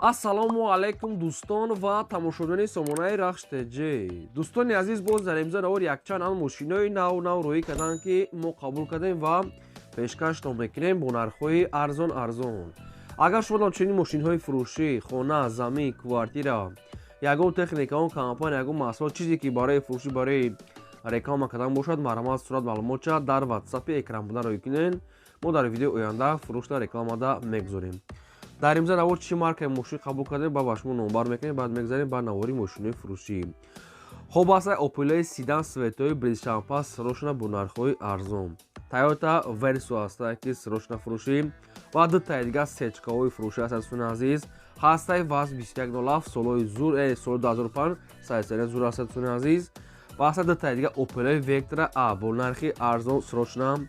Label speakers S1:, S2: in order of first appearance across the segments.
S1: Ассалому алайкум, дӯстон ва тамошобинони сомонаи Рахш ТЖ. Дӯстони азиз, боз дар имзо навор якчанд ан мошинои нав нав рӯӣ карданд, ки мо қабул кардем ва пешкаштон мекунем бо нархҳои арзон арзон. Агар шумо чунин мошинҳои фурӯшӣ, хона, замин, квартира, ягон техника, он компания, ягон маҳсулот, чизе ки барои фурӯшӣ, барои реклама кардан бошад, марҳамат, сурат маълумотча дар ватсапи экран буда рӯй кунед. Мо дар видеои оянда фурӯшда рекламада мегузорем. Дар имза навор чӣ маркаи мошин қабул кардем, ба шумо номбар мекунем, баъд мегзарем ба навори мошинои фурӯшӣ. Хоб, аста Опелои седан цветои бризшампас срочно бо нархҳои арзон. Тойота Версо аста, ки срочно фурӯшӣ, ва дутаи дигар сечкаҳои фурӯшӣ аст. Дӯстони азиз, ҳастаи ВАЗ 2107, солҳои зур, соли 2005, сайсари зур аст, дӯстони азиз. Ва аста дутаи дигар Опелои Вектра А бо нархи арзон срочно,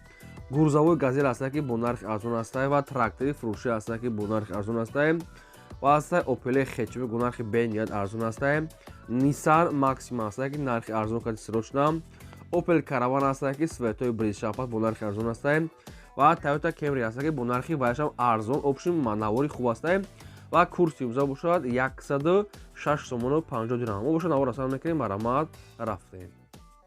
S1: грузовой Газел аста, ки бо нархи арзон аста, ва трактори фурӯшӣ аста, ки бо нархи арзон аста, ва аста Опеле хечбек бо нархи бениҳоят арзон аста, Nissan Maxima аста, ки нархи арзон карди срочно, Opel Caravan аста, ки цветои бризшапас бо нархи арзон аста, ва Toyota Camry аста, ки бо нархи ваяшам арзон. Общем, навори хуб аста ва курси имзо бошад 106 сомону 50 дирҳам. Мо бошад навор асар мекунем, марҳамат, рафтем.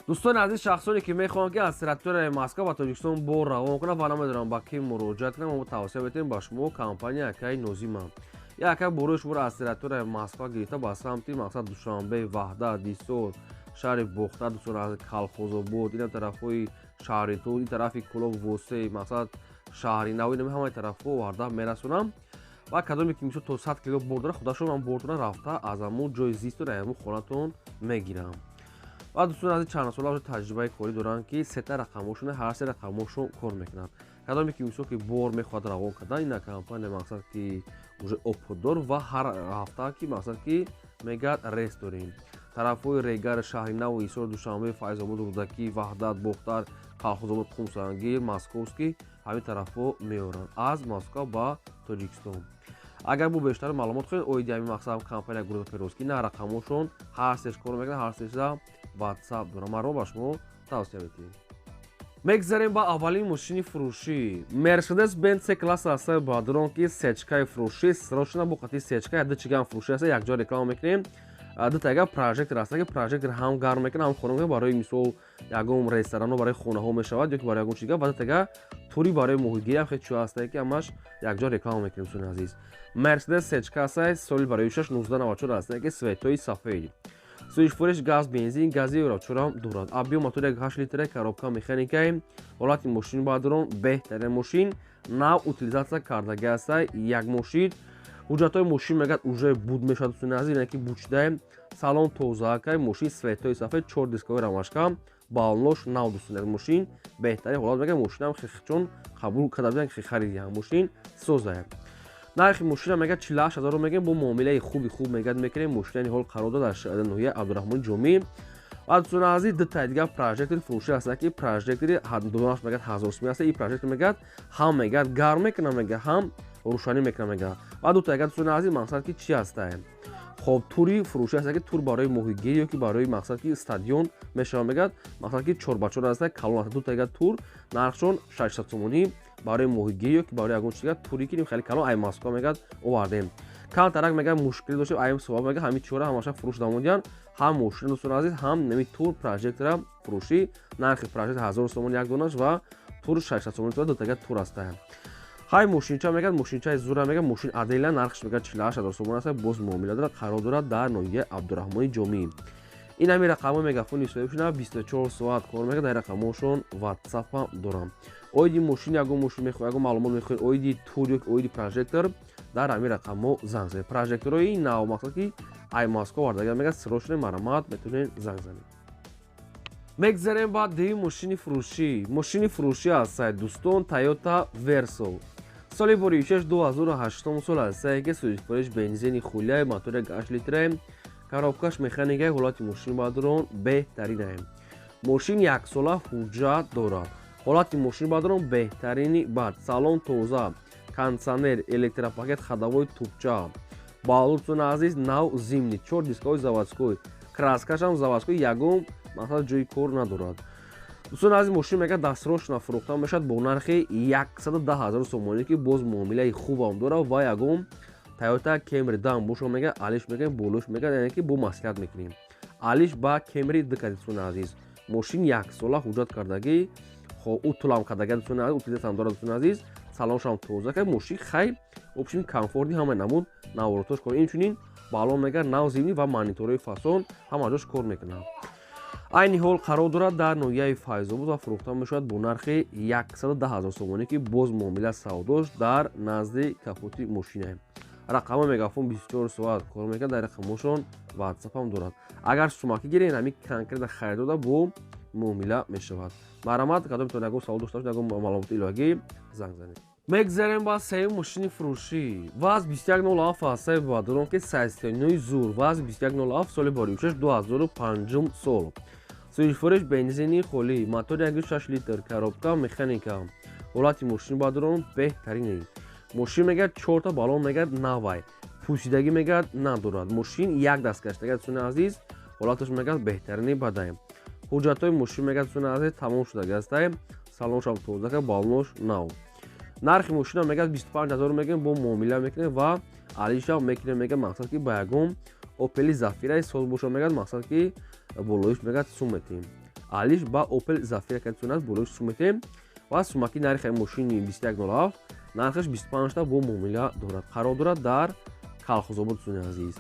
S1: Дӯстони азиз, шахсоне ки мехоҳанд, ки аз территорияи Москва ба Тоҷикистон бор равон кунанд ва намедонам ба кӣ муроҷиат кунанд, мо тавсия метиҳем ба шумо компания акаи Нозима. Яка борои шуморо аз территорияи Москва гирифта ба самти, мақсад, Душанбе, Ваҳдат, Дисор, шаҳри Бохтар, дӯстон аз Калхозобод, ина тарафҳои шаҳри Туз, ин тарафи Кулоб, Восе, мақсад, шаҳри Нав, ина ҳамаи тарафҳо оварда мерасонам. Ва кадоме ки, мисол, то 100 кило бор дора, худашон ҳам бортона рафта аз ҳамун ҷои зисту ҳамун хонатон мегирам. Ва дӯстони азиз, чанд сола таҷрибаи корӣ доранд, ки сета рақамҳошон, ҳар се рақамҳошон кор мекунанд. Кадоме ки, мисол, ки бор мехоҳад равон кардан, ина компания, мақсад, ки уже опытдор ва ҳар ҳафта, ки, мақсад, ки мегӯяд, рейс дорем. Тарафҳои Регар, шаҳри Нав, Ҳисор, Душанбе, Файзобод, Рӯдакӣ, Ваҳдат, Бохтар, Калхозобод, Қумсангир, Московский, ҳамин тарафҳо меоранд аз Москва ба Тоҷикистон. Агар бо бештар маълумот хоҳед оиди ҳамин, мақсад, компания грузоперевозки, на рақамҳошон ҳар сеш кор мекунад, ҳар сеша ватсап дорам, маро ба шумо тавсия медиҳем. Мегзарем ба аввалин мошини фурӯшӣ. Мерседес Бенц С класс аста, бадрон, ки сечкаи фурӯшӣ срочно, бо қати сечка ду чиган фурӯшӣ аста, якҷо реклама мекунем. Дутага прожектор аста, ки прожектор ҳам гарм мекунад, ҳам хона, барои мисол ягон ресторано, барои хонаҳо мешавад ё ки барои ягон чизга. Ва дутага тури барои моҳигирӣ ҳам хеле чиҳо аста, ки ҳамаш якҷо реклама мекунем. Дӯстони азиз, Мерседес сечка аста, соли барои 6 1994 аста, ки цветои сафед, сӯзишфуриш газ, бензин, гази чорам дорад, объём мотор 8 литра, коробка механикаи. Ҳолати мошин, бадрон, беҳтарин мошин, нав утилизатсия кардаги аста, як мошин. Ҳуҷҷатҳои мошин, мегӯяд, уже буд мешавад, дӯстони азиз, яъне ки бучидаем, салон тозаакай, мошин цветои сафед, чор дискови рамашка, баллош нав. Дӯстони азиз, мошин беҳтарин ҳолат, мегӯяд, мошинам чун қабул карда будем, ки харидиам, мошин созая. Нархи мошина, мегӯяд, 48 ҳазорро мегӯем, бо муомилаи хуби хуб, мегӯяд, мекунем. Мошинани ҳол қарор дод дар ноҳияи Абдураҳмони Ҷомӣ. Ва, дӯстони азиз, дутаи дигар прожектори фурӯшӣ ҳаста, ки прожектори дунаш, мегӯяд, 1000 сомӣ аста. И прожектор, мегӯяд, ҳам, мегӯяд, гарм мекунад, мегӯяд, ҳам рӯшанӣ мекунад, мегӯяд. Ва дутаи дигар, дӯстони азиз, мақсад, ки чӣ ҳаста? Хоб, тури фурӯшӣ ҳаста, ки тур барои моҳигирӣ ё ки барои, мақсад, ки стадион мешавад, мегӯяд, мақсад, ки чорбачор аста, калон аста. Дутаи дигар тур нархшон 600 сомонӣ, барои моҳигирӣ ё ки барои ягон чиз, туре ки хеле калон, ай Москва, мегӯяд, овардем. Камтарак, мегӯяд, мушкилӣ доштем, ай сабаб, мегӯяд, ҳамин чора ҳамаша фурӯш дамодиянд, ҳам мошина, дӯстони азиз, ҳам нами тур прожектора фурӯшӣ. Нархи прожектор 1000 сомон як донаш ва тур 600 сомон, дутага тур аста. Ҳай, мошинча, мегӯяд, мошинчаи зура, мегӯяд, мошин аделя, нархш, мегӯяд, 48 ҳазор сомон аст, боз муомила дорад, қарор дорад дар ноҳияи Абдураҳмони Ҷомӣ. Ин ҳами рақамҳо мегафони соҳибшона 24 соат кор мекунад, дар рақамҳошон ватсапам дорам. Оиди мошин, ягон мошин мехоҳ, ягон маълумот мехоҳед оиди тур ё оиди прожектор, дар ҳамин рақамҳо занг занед. Прожекторҳои нав, мақсад, ки ай Москва овардага, мегӯяд, срочно, марҳамат, метавонед занг занед. Мегзарем ба дуюм мошини фурӯшӣ. Мошини фурӯшӣ аст, дӯстон, Тойота Версо, соли бори 6 2008 сол аст, ки сӯзишфуриш бензини хулияи, мотори 8 литра, коробкаш механикаи. Ҳолати мошин, бадрон, беҳтаринае. Мошин яксола ҳуҷҷат дорад. Ҳолати мошин, бадрон, беҳтарини бад, салон тоза, кондитсионер, электропакет, ходовой тубча, баллутони азиз, нав, зимний, чор дисковой заводской, краскашам заводской, ягон, масалан, ҷои кор надорад. Дӯстони азиз, мошин, мегӯяд, дастсрочно фурӯхта мешавад бо нархи 110 000 сомонӣ, ки боз муомилаи хубам дорад ва ягон Toyota Camry дам боша мега алиш мега болош мега, яъне ки бо маслиҳат мекунем. Алиш ба Camry 2 кати, дӯстони азиз. Мошин як сола ҳуҷҷат кардагӣ, хоб утулам кардага, дӯстони азиз, утилизатам дорад, дӯстони азиз, салоншам тоза ка мошин хай общем комфортный, ҳама намуд наворотош кор. Инчунин балон мега нав зимний ва мониторҳои фасон ҳама ҷош кор мекунад. Айни ҳол қарор дорад дар ноҳияи Файзобод ва фурӯхта мешавад бо нархи 110 000 сомонӣ, ки боз муомила савдош дар назди капоти мошина. Рақами мегафон 24 соат кор мекунад, дар рақамошон ватсапам дорад. Агар сумакӣ гиред, ҳамин конкретно харидода бо муомила мешавад. Марҳамат, кадомтон ягон савол дошта бошед, ягон маълумоти иловагӣ, занг занед. Мегзарем ба сеюм мошини фурӯшӣ. ВАЗ 2107 ҳастаи бадорон, ки сайстинои зур. ВАЗ 2107 соли боришаш 2005 сол. Сӯзишфурӯш бензини холӣ, мотори 1.6 литр, коробка механика. Ҳолати мошини бадорон беҳтарине. Мошин мегӯяд чорта балон мегӯяд навай. Пӯсидагӣ мегӯяд надорад. Мошин як даст гаштага, дӯстони азиз, ҳолаташ мегӯяд беҳтарини бадай. Ҳуҷҷатҳои мошин мегӯяд, дӯстони азиз, тамом шудагӣ ҳастай. Салоншам тозака, балонош нав. Нархи мошина мегӯяд 25 000 мегӯем, бо муомила мекунем ва алишам мекунем, мегӯяд мақсад ки ба ягон Опели Зафираи соз боша, мегӯяд мақсад ки болоиш мегӯяд сум метем. Алиш ба Опел Зафира кадисон аст, болоиш сум метем ва сумаки нархи мошини 2107 нархаш 25 та бо муомила дорад. Қарор дорад дар Калхозобод, дӯстони азиз.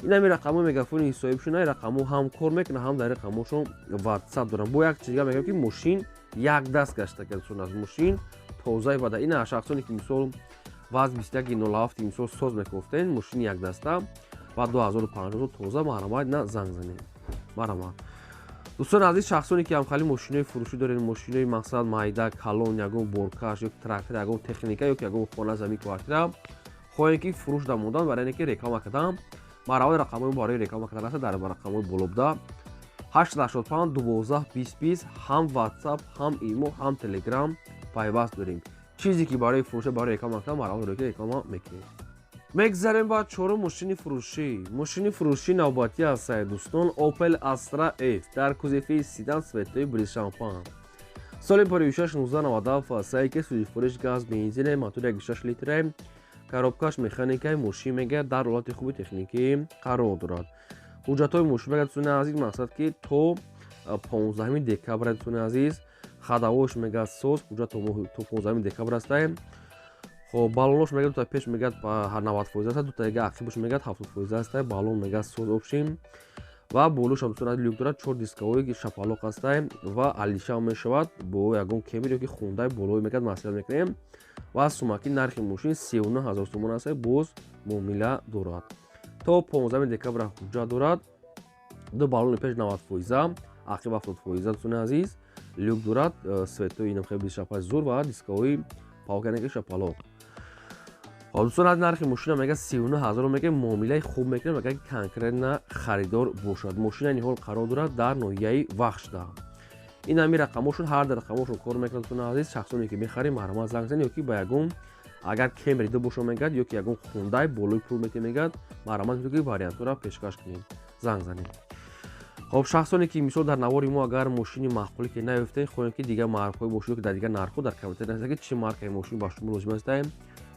S1: Ин ҳами рақамҳои мегафони соҳибшона, рақамҳо ҳам кор мекунад, ҳам дар рақамҳошон ватсап доранд. Бо як чиз дига мегӯям, ки мошин як даст гашта, дӯстони азиз, мошин тозаи бада. Ин шахсоне ки мисол ВАЗ 2107 мисол соз мекофтен, мошини якдаста ва 2005 тоза, марҳамат, на занг занед. Марҳамат. Дӯстони азиз, шахсоне ки ҳамхали мошинои фурӯшӣ доред, мошинои мақсад майда, калон, ягон боркаш ё трактор, ягон техника ё ки ягон хона, замин, квартира хоҳем ки фурӯш дамодан, барои ки реклама кардан, марҳамат, рақамҳои барои реклама кардан аст дар рақамҳои боло буда 885 12 20 20, ҳам WhatsApp, ҳам имо, ҳам Telegram пайваст дорем. Чизе ки барои фурӯша, барои реклама кардан, марҳамат, реклама мекунем. Мегзарем ба чорум мошини фурӯшӣ. Мошини фурӯшӣ навбатӣ ҳастае, дӯстон, Opel Astra F дар кузови седан, цветои бриз шампан. Соли парвишаш 1997 ҳастае, ки сӯзишфурӯш газ бензине, мотори 1.6 литре, коробкаш механикаи. Мошин мегӯяд дар ҳолати хуби техникӣ қарор дорад. Ҳуҷҷатҳои мошин мегӯяд, дӯстони азиз, мақсад ки то 15 декабр, дӯстони азиз, ходовош мегӯяд соз, ҳуҷҷат то 15 декабр ҳастае. Хоб, балонош мегӯяд дута пеш мегӯяд 90% аст, дута дига ақибаш мегӯяд 70% аст. Балон мегӯяд соз общем ва болошам, дӯстони азиз, люк дорад, чор дисковой шапалоқ ҳастай ва алиша мешавад бо ягон Кемри ёки Хундай болои мегӯяд маслиҳат мекунем ва сумаки нархи мошин 39 000 сомон аст, боз муомила дорад. То 15 декабр ҳуҷҷат дорад. Ду балони пеш 90%, ақиб 70%, дӯстони азиз, люк дорад, цветои инам хеле шапай зур ва дисковой палканеки шапалоқ. Хоб, дӯстон, аз нархи мошина мегӯяд 39 000 мегӯяд, муомилаи хуб мекунем, агар конкретно харидор бошад. Мошина айни ҳол қарор дорад дар ноҳияи Вахшда. Ин ҳами рақамҳошон, ҳар дар рақамҳошон кор мекунад, дӯстони азиз. Шахсоне ки мехарем, марҳамат, занг занед, ё ки ба ягон агар Кемри ду боша мегӯяд, ё ки ягон Хундай болои пул метем мегӯяд, марҳамат, ки вариантҳоро пешкаш кунем, занг занед. Хоб, шахсоне ки мисол дар навори мо агар мошини маъқуле ки наёфтед, хоҳем ки дигар маркҳои мошин ё ки дар дигар нархҳо, дар комментария нависед, ки чӣ маркаи мошин ба шумо лозим аст,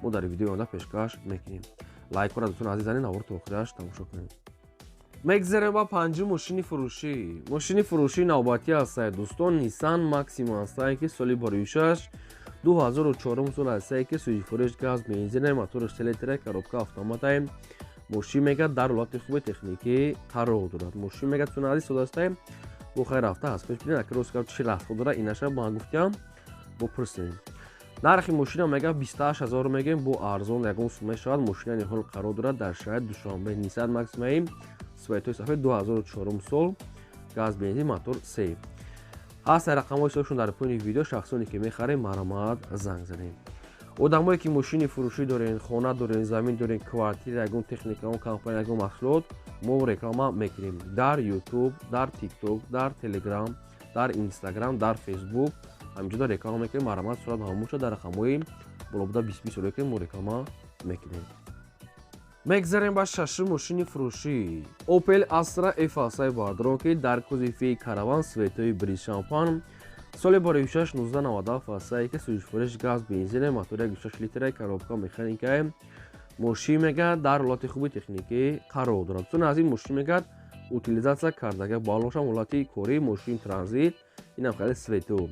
S1: мо дар видеои оянда пешкаш мекунем. Лайкҳоро, дӯстони азиз, занед, навор то охираш тамошо кунед. Мегзарем ба панҷум мошини фурӯшӣ. Мошини фурӯшии навбатӣ ҳастае, дӯстон, Nissan Maxima ҳастае, ки соли бароишаш 2004 сол ҳастае, ки сӯзишфурӯш газ бензине, мотораш се литре, коробка автоматае. Мошин мегӯяд дар ҳолати хуби техникӣ қарор дорад. Мошин мегӯяд, дӯстони азиз, сода ҳастае, бо хайр рафта аст. Пеш бинед, аки рост чӣ расход дорад, инаша ман гуфтям, бо пурсем. Нархи мошина мегӯяд 28 000 мегӯем, бо арзон ягон сум мешавад. Мошина ниҳол қарор дорад дар шаҳри Душанбе. Nissan Maxima цветои сафед 2004 сол, газ бензин, мотор се. Ҳаст рақамҳои ҳисобшон дар поёни видео. Шахсоне ки мехарем, марҳамат, занг занем. Одамое ки мошини фурӯшӣ дорен, хона дорен, замин дорен, квартира, ягон техника, ягон компания, ягон маҳсулот, мо реклама мекунем дар Ютуб, дар Тикток, дар Телеграм, дар Инстаграм, дар Фейсбук, ҳаминҷода реклама мекунем. Марҳамат, сурат ҳамоша дар рақамҳои боло буда 20 20 ки мо реклама мекунем. Мегзарем ба шашум мошини фурӯшӣ. Opel Astra F ҳастаи бардорон, ки дар кузови караван, цветои бриз шампан, соли бароишаш 1997 ҳастае, ки сӯзишфурӯш газ бензине, мотори 1.6 литре, коробка механикае. Мошин мегӯяд дар ҳолати хуби техникӣ қарор дорад. Дӯстони азиз, мошин мегӯяд утилизация кардага, балошам ҳолати корӣ, мошин транзит, инам хеле свету.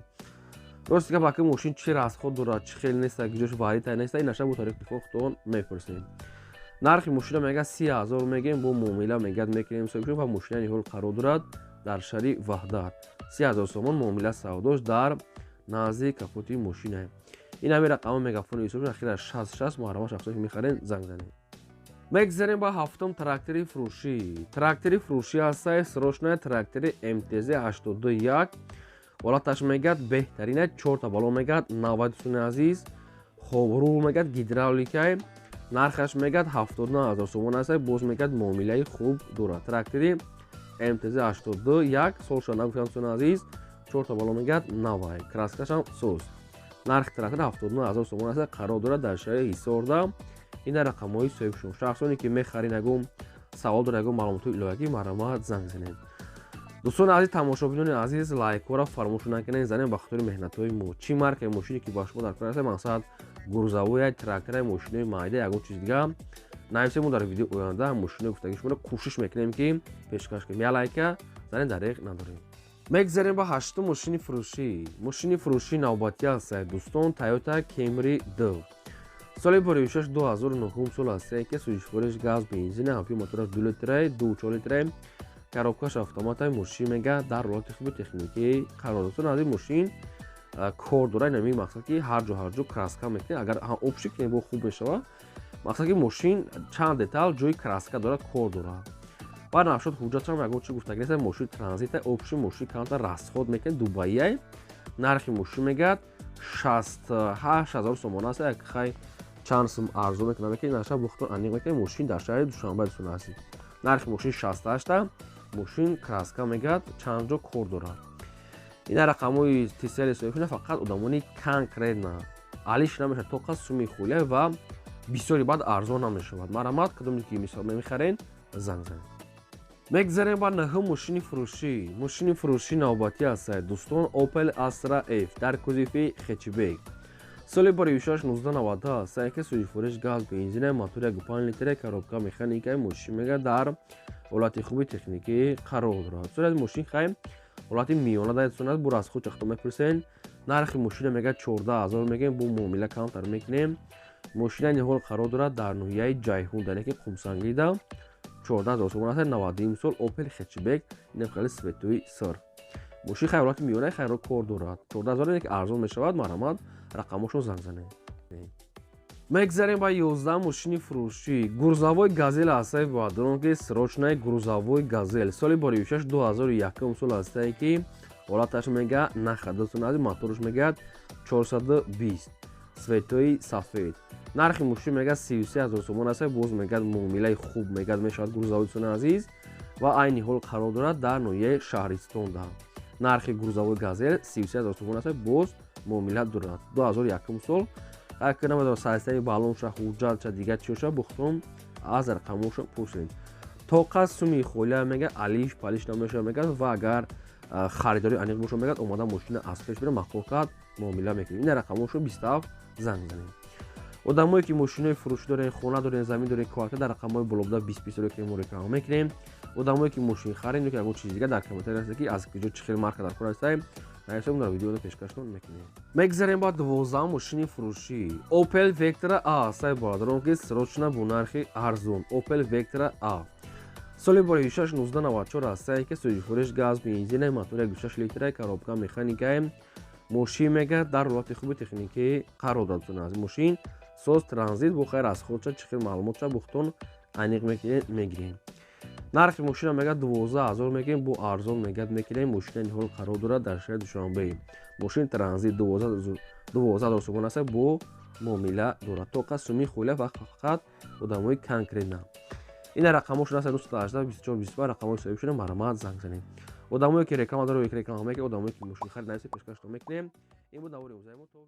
S1: Рости гап, аки мошин чӣ расход дорад, чӣ хел неста, ҷош варита неста, ин наша бо тариқи телефон худтон мепурсем. Нархи мошина мегӯяд 30 000 мегӯем, бо муомила мегӯяд мекунем соҳиб ва мошина ниҳол қарор дорад дар шаҳри Ваҳдат. 30 000 сомон муомила савдош дар назди капоти мошина. Ин ҳами рақами мегафони ҳисоб, ахира 60 60. Маҳрама шахсое ки мехарен, занг занед. Мегзарем ба ҳафтум трактори фурӯшӣ. Трактори фурӯшӣ ҳастай срочная, трактори МТЗ 821. Ҳолаташ мегӯяд беҳтарина, чорта бало мегӯяд 90. Дӯстони азиз, хоб, рул мегӯяд гидравликай. Нархаш мегӯяд 79 000 сомон аст, боз мегӯяд муомилаи хуб дорад. Трактори МТЗ 821, солша нагуфтам, дӯстони азиз, чорта бало мегӯяд навай, краскашам соз. Нархи трактор 79 000 сомон аст, қарор дорад дар шаҳри Ҳисорда. Ина рақамҳои соҳибшон. Шахсоне ки мехарин, ягон савол дорад, ягон маълумотҳои иловагӣ, марҳамат, занг занед. Дӯстони азиз, тамошобинони азиз, лайкҳоро фаромӯш накунед, занед ба хотири меҳнатҳои мо. Чӣ маркаи мошине ки ба шумо дар кор аст, мақсад грузовой, трактора, мошинои майда, ягон чиз дига нависем, мо дар видеои оянда мошинои гуфтагии шуморо кӯшиш мекунем ки пешкаш кунем. Я лайка занед, дареғ надорем. Мегзарем ба ҳаштум мошини фурӯшӣ. Мошини фурӯшӣ навбатӣ ҳастад, дӯстон, Тойота Кемри д, соли боришаш 2009 сол аст, ки сӯзишвориш газ, бензин, ҳамфи мотораш 2 литра, 2,4 литра, коробкаш автомата. Мошин мега дар ҳолати хуби техникӣ қарор дод. Аз ин мошин кор дорад, инами мақсад ки ҳар ҷо, ҳар ҷо краска мекунед, агар общий кунед, бо хуб мешавад. Мақсад ки мошин чанд детал ҷои краска дорад, кор дорад. Баъд нашуд, ҳуҷҷатшам ягон чи гуфтагӣ нест. Мошин транзита, общий, мошин камтар расход мекунед, дубайяй. Нархи мошин мегӯяд 68 000 сомон аст, як хай чанд сум арзон мекунад, ки наша бухтон аниқ мекунед. Мошин дар шаҳри Душанбе, дӯстон азиз. Нархи мошин 68-та, мошин краска мегӯяд чанд ҷо кор дорад. Ина рақамҳои тисели соҳиб, фақат одамони конкретно алиш намешавад, тоқа суми хулия ва бисёри баъд арзон намешавад. Марҳамат, кадоме ки мисол мехарен, занг занед. Мегзарем ба наҳум мошини фурӯшӣ. Мошини фурӯшӣ навбатӣ ҳастад, дӯстон, Opel Astra F дар кузови хэтчбек, соли бароишаш 1990 аст, ки сӯзишвориш газ, бензина, мотор 1,5 литра, коробка механика. Мошин мега дар ҳолати хуби техникӣ қарор дорад. Сурати мошин хай ҳолати миёна дар бур аз худ чахто мепурсен. Нархи мошина мега 14 000 мегӯем, бо муомила камтар мекунем. Мошина ниҳол қарор дорад дар ноҳияи Ҷайҳун, дар яке Қумсангида. 14 000 сомон аст, 90 сол, Opel хэтчбек, инам хеле светои сир. Мошин хай ҳолати миёнаи хайро кор дорад. 14 000 ки арзон мешавад, марҳамат, рақамошон занг занед. Мегзарем ба 11 мошини фурӯшӣ. Грузовой Газел ҳастаи баъдон, ки срочная грузовой Газел, соли боришаш 2001 сол ҳастае, ки ҳолаташ мега нахадасонази, мотораш мегӯяд 420, светои сафед. Нархи мошин мега 33 000 сомон аст, боз мегӯяд муомилаи хуб мегӯяд мешавад грузовой, дӯстони азиз, ва айни ҳол қарор дорад дар ноҳияи Шаҳристонда. Нархи грузовой Газел 33 000 сомон аст, боз муомила дорад, 2001 сол. Намедонам, саистаи баллонша, ҳуҷҷатша, дигар чиоша бухтон аз рақамоша пурсед. Тоқа суми холия мега алиш палиш намешава мегӯяд, ва агар харидори аниқ боша, мегӯяд, омада мошина аз пеш бира, маъқул кард, муомила мекунем. Ина рақамошо 27, занг занед. Одамое ки мошинои фурӯшӣ дорен, хона дорен, замин дорен, квартира, дар рақамҳои болобуда 20 20 ки мо реклама мекунем. Одамое ки мошин харен ё ки ягон чизи дигар, дар комментария ҳаста ки аз куҷо, чӣ хел марка дар кор ҳастаем, нависем, дар видео пешкаштон мекунем. Мегзарем ба 12 мошини фурӯшӣ. Opel Vectra A ҳастаи, бародарон, ки срочно бо нархи арзон. Opel Vectra A, соли боришаш 1994 ҳастае, ки сӯзишвориш газ, бензина, мотор 1,6 литра, коробка механикае. Мошин мега дар ҳолати хуби техникӣ қарор додатон аст. Мошин соз, транзит, бо хайр аз худша чӣ хел маълумотша бухтон аниқ мегирем. Нархи мошина мега 12 000 мегӯем, бо арзон мегӯяд мекунем. Мошина ниҳол қарор дорад дар шаҳри Душанбе. Мошин транзит, 12 000 сомон аст, бо муомила дорад, тоқа суми хуля ва фақат одамои конкретно. Ина рақамошон аст: 918 24 25, рақамҳои соҳиб шуда, марҳамат, занг занед. Одамое ки реклама дорад, реклама мекунем. Одамое ки мошин харид, нависе, пешкаштон мекунем. Ин буд навори имрӯзаи мо то.